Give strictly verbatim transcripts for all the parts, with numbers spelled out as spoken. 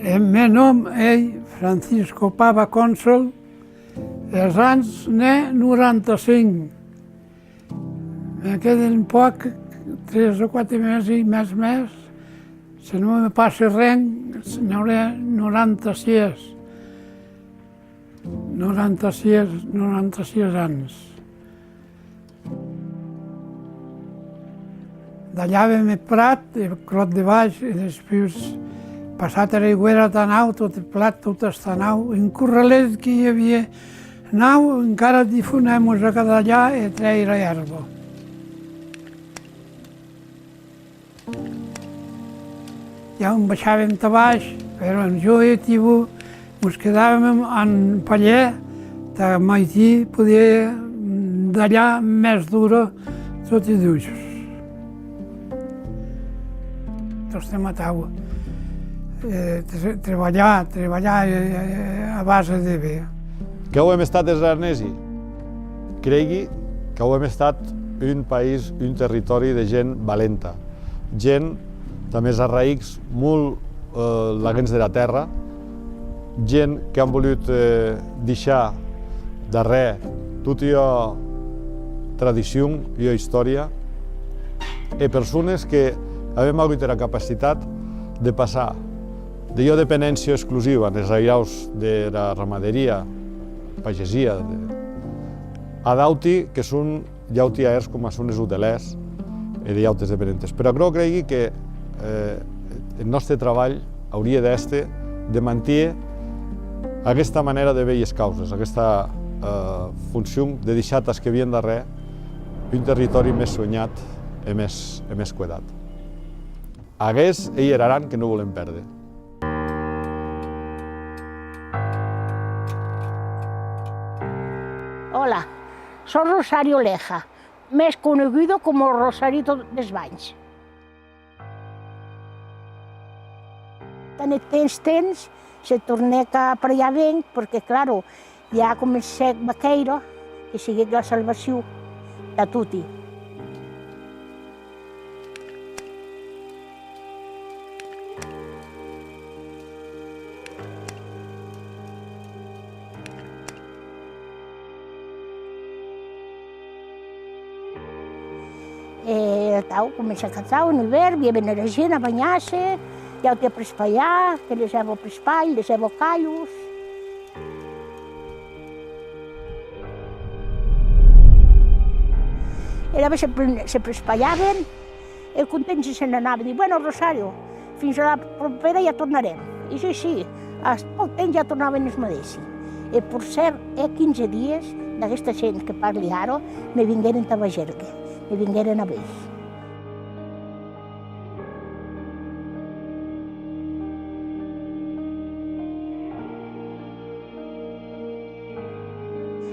Eth mèn nòm ei Francisco Pava Cònsol, es ans n'è noranta-cinc. Me queden pòc, tres o quatre mesi mès, mès, se non me passe ren, n'aurè noranta-sies. Noranta-sies, noranta-sies ans. Dalhàvem eth prat, eth cròt de baish, e despús, passat era aigüera tà naut, tot eth plat, tot està naut, un corralet que i auie naut, encara difonèm-mos a cadalhar e trèir era èrba. Ja on baishàvem tà baish, però en jo e Tibo mos quedàvem en palhèr, tà maitin poder dalhar mès d'ora toti dus. Tostemp atau, eh, tre-, trebalhar, trebalhar, eh, a base de ben. Qué auem estat es aranesi? Creigui qu'auem estat un país, un territòri de gent valenta, gent damb es arraïcs molt, eh, laguens dera tèrra, gent qu'an volut, eh, deishar darrèr tota ua tradicion, ua istòria, e persones que avem agut era capacitat de passar de ua dependéncia exclusiva enes airaus dera ramaderia, pagesia, de, a d'auti que son d'auti ahèrs coma son es otelèrs e de autes dependentes. Per aquerò creigui que, eh, eth nòste trabalh aurie d'èster de mantier aguesta manèra de veir es causes, aguesta, eh, foncion de deishar tàs que vien darrèr un territòri mès suenhat e mès, e mès cuedat. Aguest ei er Aran que non volem pèrder. Hola, sò Rosario Leja, mès coneguda coma Rosarito des Banhs. Tant eth temps, temps, se tornèc a apraiar ben, perque, claro, ja comencèc Vaquèira, que siguec la salvacion tà toti. E atau, comencèc atau, en ivèrn, vienen era gent a banhar-se, d'auti a prespalhar, que les hèva prespalh, les hèva calhos. E alavetz se pre-, se prespalhaven, e contents se n'anaven. Ditz: «Bueno, Rosario, fins a la propèra ja tornarem.» E sí, sí, a pòc temps ja tornaven es madeishi. E per cèrt, hè quinze dies, d'aguesta gent que parli ara, me vingueren tà Bagergue, me vingueren a veir.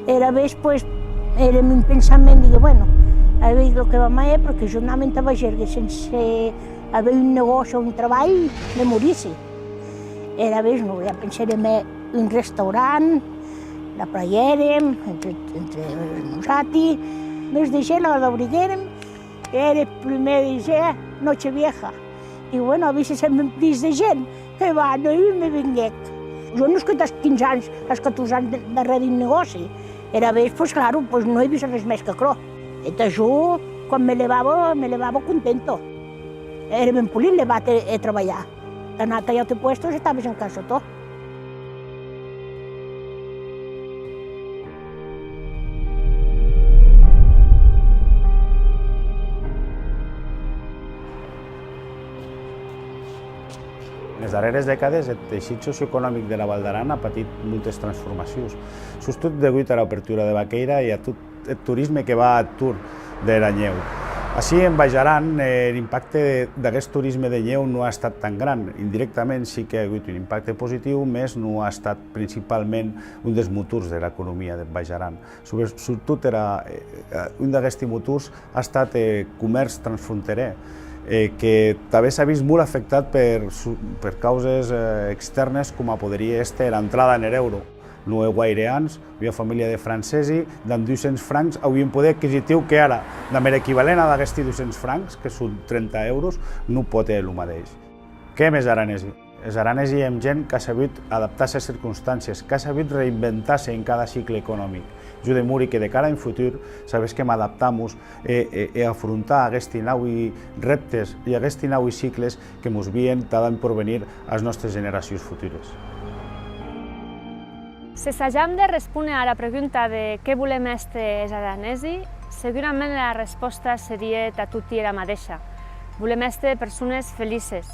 E alavetz, pues, ère un pensament, digue: «Bueno, a veir lo que vam a hèr, perque jo anà'me entà Bagergue sense aver un negòci o un trabalh, me morissi.» E alavetz, non, ja pensèrem hèr un restaurant, l'apraièrem entre, entre nosati, mès de gent la dauriguèrem, Ère eth prumèr de gèr, Nochevieja. Diu: «Bueno, a veir se sèm un plís de gent.» Que va, non un me venguec. Jo non soi tàs quinze ans, tàs catorze ans de-, darrèr d'un negòci. E alavetz, pues, claro, pues, non è vist arrés mès qu'aquerò. E tà jo, quan me levava, me levava contenta. Ère ben polit levar-te e trabalhar. Tà anar tà aute puesto, estaves en casa, tò. Enes darrères decades, eth teishit socioeconomic dera Val d'Aran a patit moltes transformacions, sustot degut ara obertura de Vaquèira e a tot eth torisme que va ath torn dera nhèu. Ací en Baish Aran, eh, er impacte d'aguest torisme de nhèu non a estat tan gran. Indirectament sí qu'a agut un impacte positiu, mès non a estat principalment un des motors dera economia deth Baish Aran. Sobre-, surtot era, eh, eh, un d'aguesti motors a estat eth comèrç transfronterèr, eh, que tanben s'a vist molt afectat per su-, per causes, eh, extèrnes, coma poderie èster era entrada en er euro. Non hè guaire ans, ua familha de francesi, damb dus cents francs, auien poder adquisitiu que ara, damb er equivalent ad aguesti dus cents francs, que son trenta euros, non pòt hèr lo madeish. Qu'èm es aranesi. Es aranesi èm gent qu'a sabut adaptar-se as circonstàncies, qu'a sabut reinventar-se en cada cicle economic. Jo demori que de cara en futur sabesquem adaptar-mos e, e, e afrontar aguesti naui rèptes e aguesti naui cicles que mos vien tà porvenir as nòstes generacions futures. Se sajam de respóner ara pregunta de qué volem èster es aranesi, segurament era respòsta serie tà toti era madeisha. Volem èster persones felices.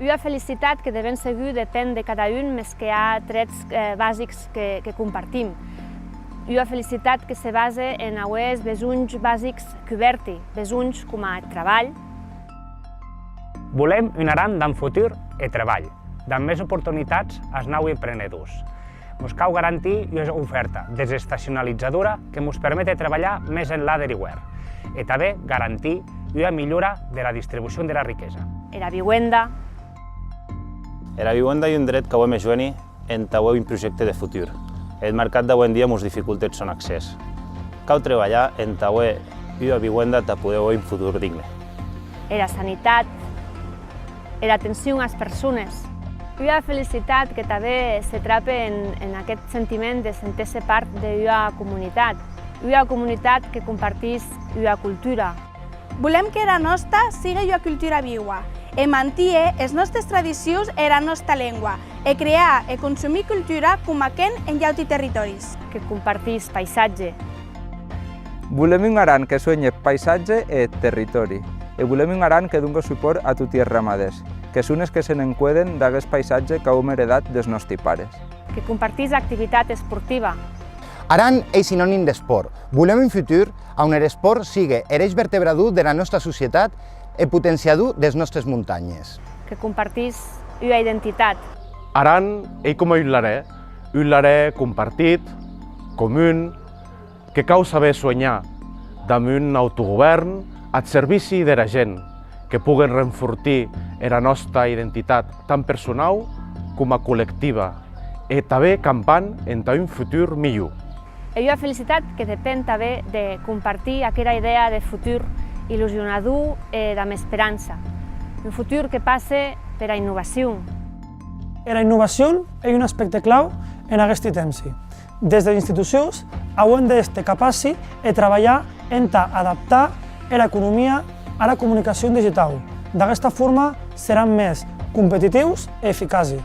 Ua felicitat que de ben segur depen de cada un, mès que a trèts, eh, basics que, que compartim. Ua felicitat que se base en auer es besonhs basics cubèrti, besonhs coma eth trabalh. Volem un Aran damb futur e trabalh, damb mès oportunitats as naui emprenedors. Mos cau garantir ua ofèrta desestacionalizadora que mos permete trabalhar mès enlà der iuèrn e tanben garantir ua milhora dera distribucion dera riquesa. Era viuenda. Era viuenda ei un dret qu'auem es joeni entà auer un projècte de futur. Eth mercat d'aué en dia mos dificulte eth sòn accès. Cau trebalhar entà auer ua viuenda tà poder auer un futur digne. Era sanitat, era atencion as persones. Ua felicitat que tanben se trape en, en aqueth sentiment de sénter-se part de ua comunitat, ua comunitat que compartís ua cultura. Volem qu'era nòsta sigue ua cultura viua e mantier es nòstes tradicions e era nòsta lengua e crear e consumir cultura coma qu'hèn en auti territòris. Que compartís paisatge. Volem un Aran que suenhe eth paisatge e eth territòri, e volem un Aran que dongue supòrt a toti es ramadèrs, que son es que se n'encueden d'aguest paisatge qu'auem eredat des nòsti pares. Que compartís activitat esportiva. Aran ei sinonim d'espòrt. Volem un futur a on er espòrt sigue er eish vertebrador dera nòsta societat e potenciador des nòstes montanhes. Que compartís ua identitat. Aran ei coma un larèr, un larèr compartit, comun, que cau saber suenhar damb un autogovèrn ath servici dera gent, que poguen renfortir era nòsta identitat tant personau coma collectiva e tanben campant entà un futur milhor. E ua felicitat que depen tanben de compartir aquera idèa de futur illusionador e damb esperança. Un futur que passe pera innovacion. Era innovacion ei un aspècte clau en aguesti tempsi. Des des institucions, auem d'èster capaci e trabalhar entà adaptar era economia ara comunicacion digitau. D'aguesta forma, seram mès competitius e eficaci.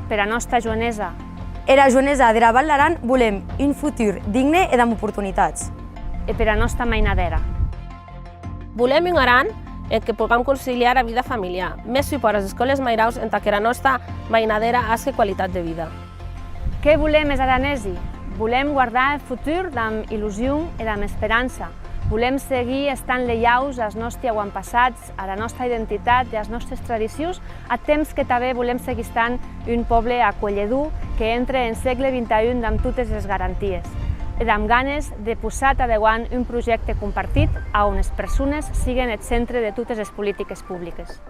Pera nòsta joenesa. Era joenesa dera Val d'Aran volem un futur digne e damb oportunitats. E pera nòsta mainadèra. Volem un Aran en que pogam conciliar era vida familiar, mès supòrt as escòles mairaus entà qu'era nòsta mainadèra asque qualitat de vida. Qué volem es aranesi? Volem guardar eth futur damb illusion e damb esperança. Volem seguir estant leiaus as nòsti auantpassats, ara nòsta identitat e as nòstes tradicions, ath temps que tanben volem seguir estant un pòble acuelhedor que entre en sègle vint-e-un damb totes es garanties e damb ganes de possar tà deuant un projècte compartit a on es persones siguen eth centre de totes es politiques publiques.